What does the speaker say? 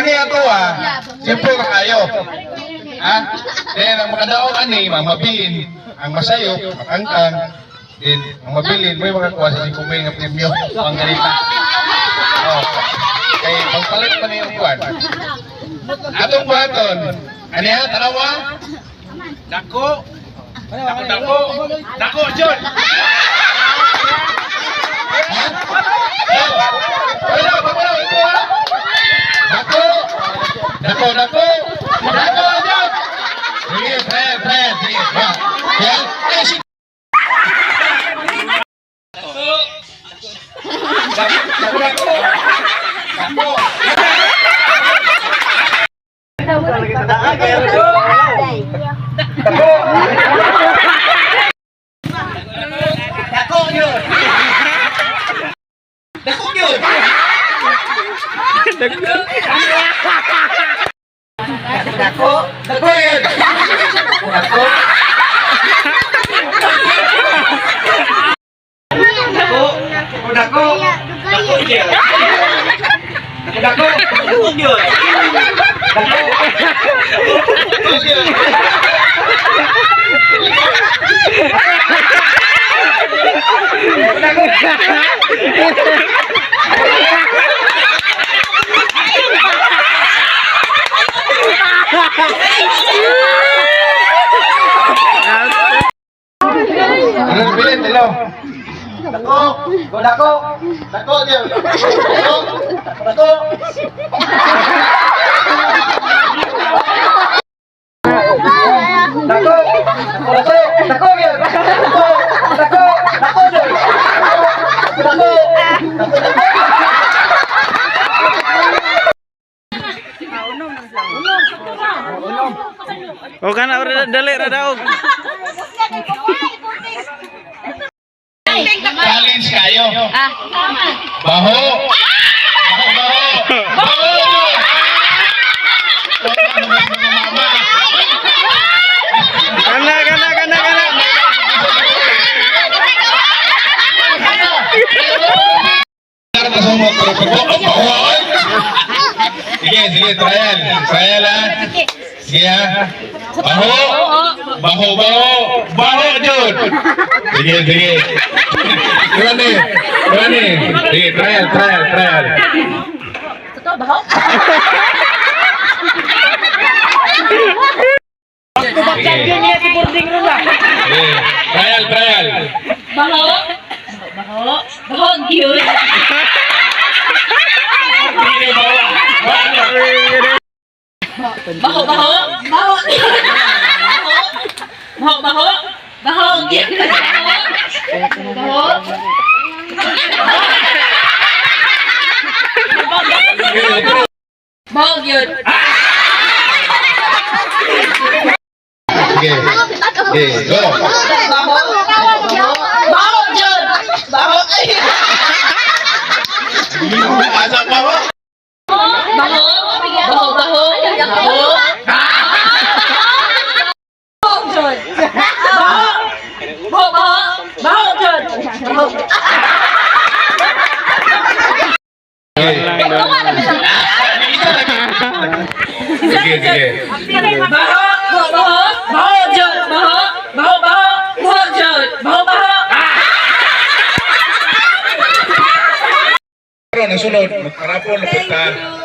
Kani ato ah, simple na kayo. Ha? Then ang makadaog ani, mga mabilin, ang masayop, makangkang, then ang mabilin, may makakuha sa 5,000 nga premyo, ang ganita. Oh. Kay pagpalit pa na yung kuwan. Atong buhaton, ani ha, tanawa? Dako. Dako, dako. Dako, John. Ha? Wala, wala, ito ha? Dako! Dako, dako! Dako, John! Sige, pre, pre, sige. Ha? Yan. Eh, sige. Dako, dako. Dako. Dako. Dako yun. Dako yun. Dako. Dako yun. Dako. Dako. Dako. Dako yun. Dako. Dako yun. Dako. Dako yun. Ano na bilin? Hello? Dako. Dako. Dako yun. Dako. Dako. Dako. Dako. Dako yun. Dako. Dako. Dako yun. Dako. Dako. Dako. O kana ora dali ra daog. Challenge kayo. Baho. Baho, baho. Baho yun. Mama. Kana kana kana kana. Sige, sige, trial. Trial ha. Sige ha. Baho. Baho, baho. Baho, Jud. Sige, sige. Rani. Rani. Sige, trial, trial, trial. Totoo, baho? Sige. Sige. Trial, trial. Baho? Baho? Baho, ang cute. Sige, baho. Baho. Baho, baho? Baho. Baho, baho? Baho, ang cute. Baho? Sige, ito. Baho, ang cute. Sige. Sige, go. Baho? Baho, Jud. Baho. Asa pa ba? Baho? Baho, baho? Baho? Baho, Jud. Baho? Baho, baho? Baho, Jud. Baho. Sige. Sige, sige. Baho, baho, baho, baho, Jud. Baho, baho, baho, baho, Jud. Baho, baho. Pero ang sunod, magparapol na punta.